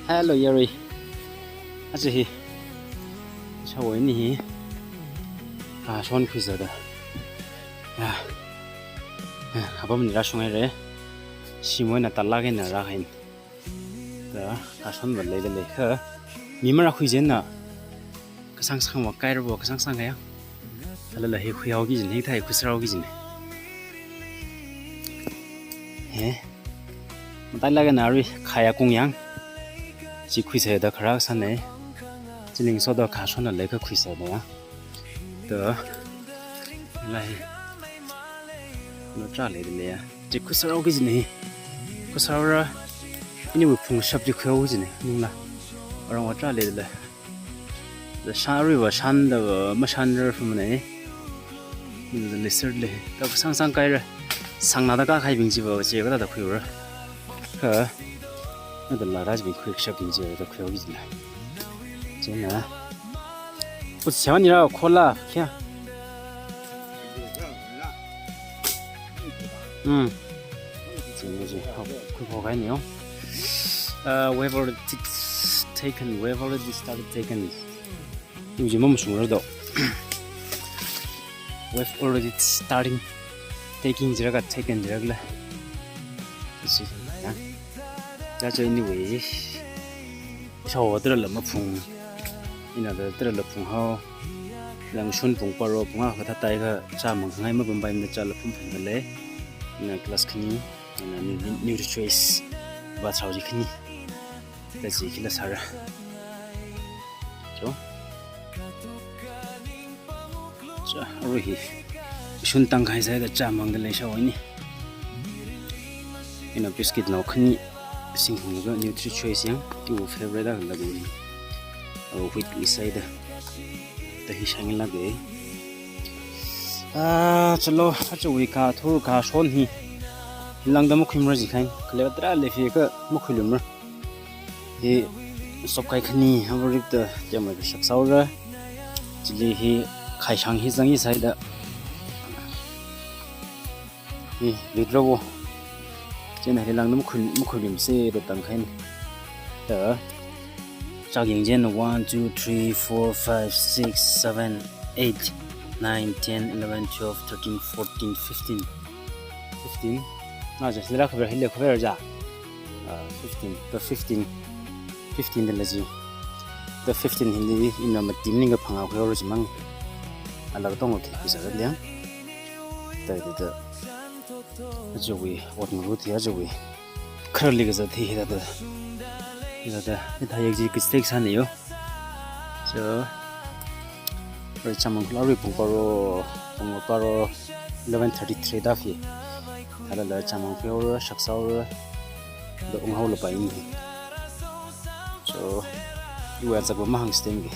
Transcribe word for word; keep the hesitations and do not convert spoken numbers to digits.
Hello, Yari. Aja hi. Ishāwui eina hi. Kahashon khuizada. Ya. Ya, apam ni rāshung haira. Shimwui eina talak eina rāhaina. Da, kahashon va leida lei. Kha, mi marākhui chieina kasāngsang va kaira bo, kasāngsang kaya. Thālala hi khuihaoki kajina, hithā khuisārhaoki kajina. He. Matailāk eina arui khayā kung yang. Chi khuisāda kharā sāna. Chili ngasoda kahashon la leikha khuisāda ya. Da. Lei. Lo tra leida lei ya. Chi khuisārhaoki kajina hi. Khuisārhaora. Iniwui phungshap chi khuihaoki kajina. Ningla. Arong va tra leida lei. Da shan arui va shan da va mashan rar phumna. Ningla leisāra lei. Da kasāngsang kaira. Sāngna da kahaibing chi va chi kathāda khuihaora. Kha. Nada la rajbing khuikashapbing chi va da khuihaoki kajina. Chieina. Ut sewan ira khola kya? Hmm. Chieina chi, hao, khuiphok kahaina yo. Uh, we've already t-, taken, we've already started taken. Iwui chi mamashungra do. We've already starting taking jira kha taken jira khala. Chi, ya. Ya, chi anyway. Ishāwo tarala maphung. Ina da tarala phunghao. Langshun pung paro, phung akha thāda tāikha chāmang khangai mapampai mada chāla phungphungda lei. Ina glass khani, ina nu-, nu-, NutriChoice va chao chi khani. Kala chi khila sāra. Cho. Cha, arui hi. Shun tangkahai sāda chāmangda lei ishāwo eina. Ina biscuit nao khani singhunglaga NutriChoice yang, iwui favorite akhala kajina. Aro wheat wui sāda. Da hi shānglāka. Ah, chalo, ajawui kathur kahashon hi. Lāngda makhuimara jikha. Kala tarā lei phikha makhuilumra. Hi sopkai khani, havaripta, kya mai kashak sāhaora. Chili hi khaishang hi zang hi sāda. Hi, litra wo. Chieina hi lāngda makhui, makhuilumsa da tangkhaina. Da. Chak yang chieina one, two, three, four, five, six, seven, eight, nine, ten, eleven, twelve, thirteen, fourteen, fifteen. Fifteen. Na ja, sila khabar, hila khabar ja. Ah, fifteen, da fifteen, fifteen da la chi. Da fifteen hili ina mati maningakha phangā khuihaora chimang. Ala katong khuisāra liang. Da, da, da. Ajawui, ot ngarut hi ajawui. Kharli kazat hi hithāda. Hithāda, hithā yak chi kis tek sāna yo. So, arui chāmang khala arui pung paro, pung paro, eleven thirty-three da phi. Thālala chāmang khuihaora, shak sāhaora, da unghaolapai ni. So, iwui azak va mahāngsiteng ke.